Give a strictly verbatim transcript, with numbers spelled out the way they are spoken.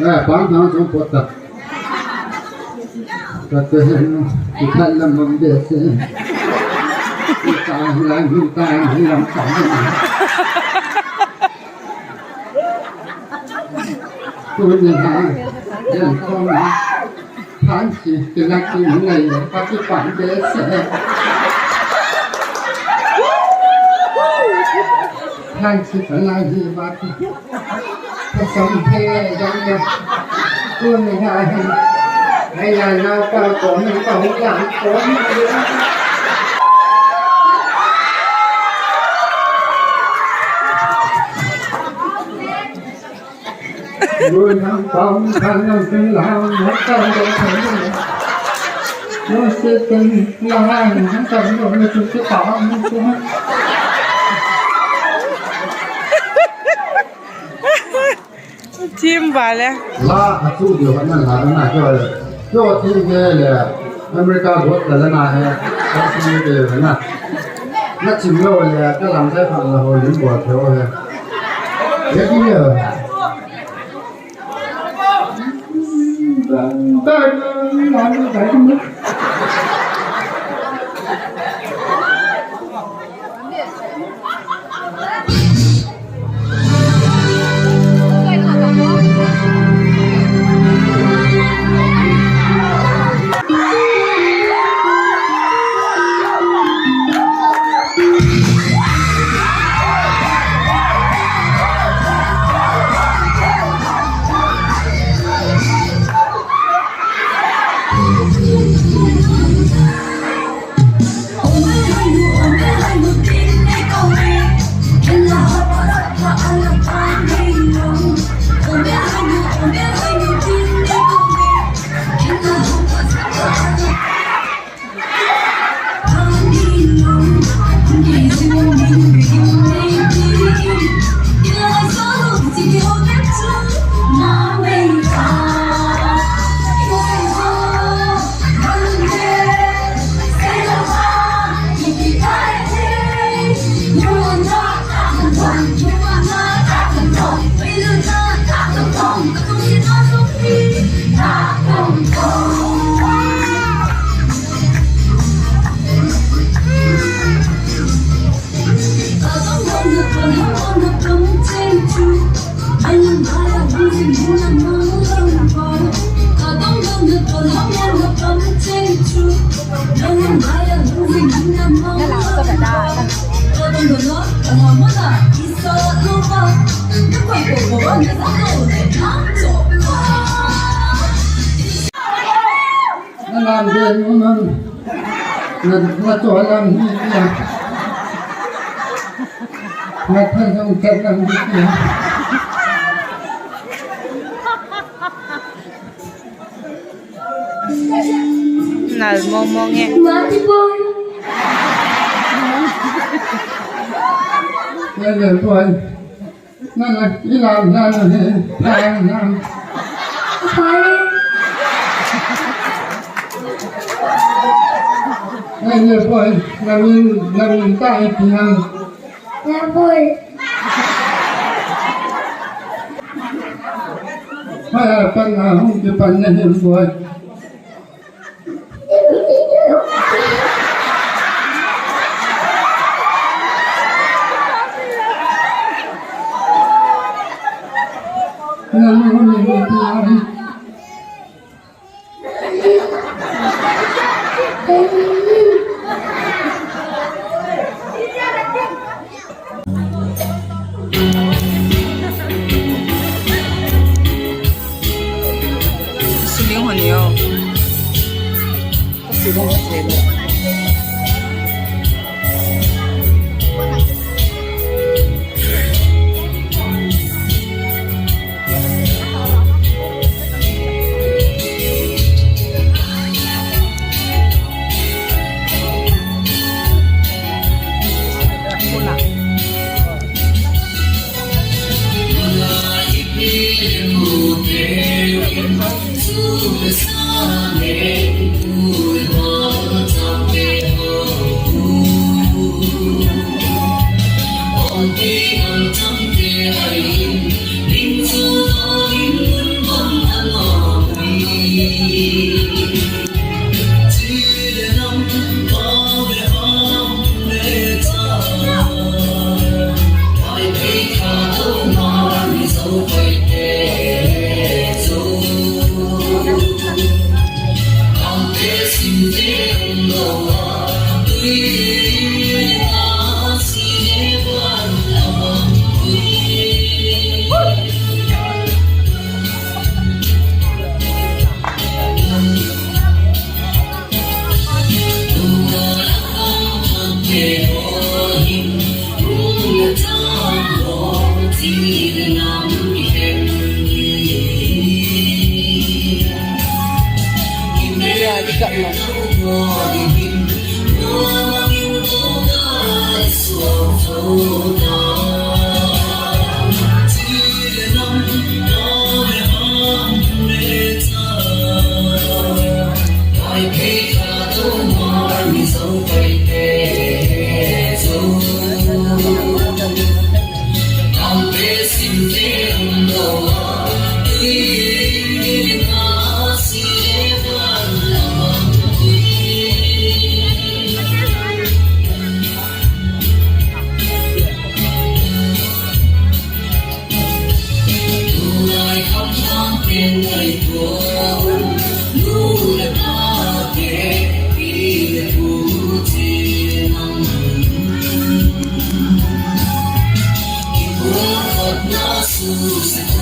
Eh, pang thang chung pot ta. Ka te hen, ki khan lam mang de se. Ki ta lam, ki ta lam, lam ta lam. Tuni a, yan kong a, phan si, ki lak ki ngai, pa ki pan de se. Phan si, pa lai hi, pa ki. Ka sam thei le dang le. Tuni a hin. Ai la nau pa ko ni pa hu la ko ni. Lui nang pam kan nang tin la nang kan lo kan. Lui se kan la nang kan lo ni tu se pa ni tu. Thim ba le. La a chu dio kan na la na jo. Jo thim ke le America bot ka la na he. Ka thim ke le na. Na chim lo le ka lam sai phan la ho lim bol theu he. Ye ki le. Na lam de nu man. Na, na to lam ni ya. Na than song chat lam ni ya. Nal mong mong e. Nal mong mong e. Nang a i lam na na he, lam na. Pai. Ai le poi, na min, na min ta i pi nang. Na poi. Pai a pan na hung ki pan na hin poi. Music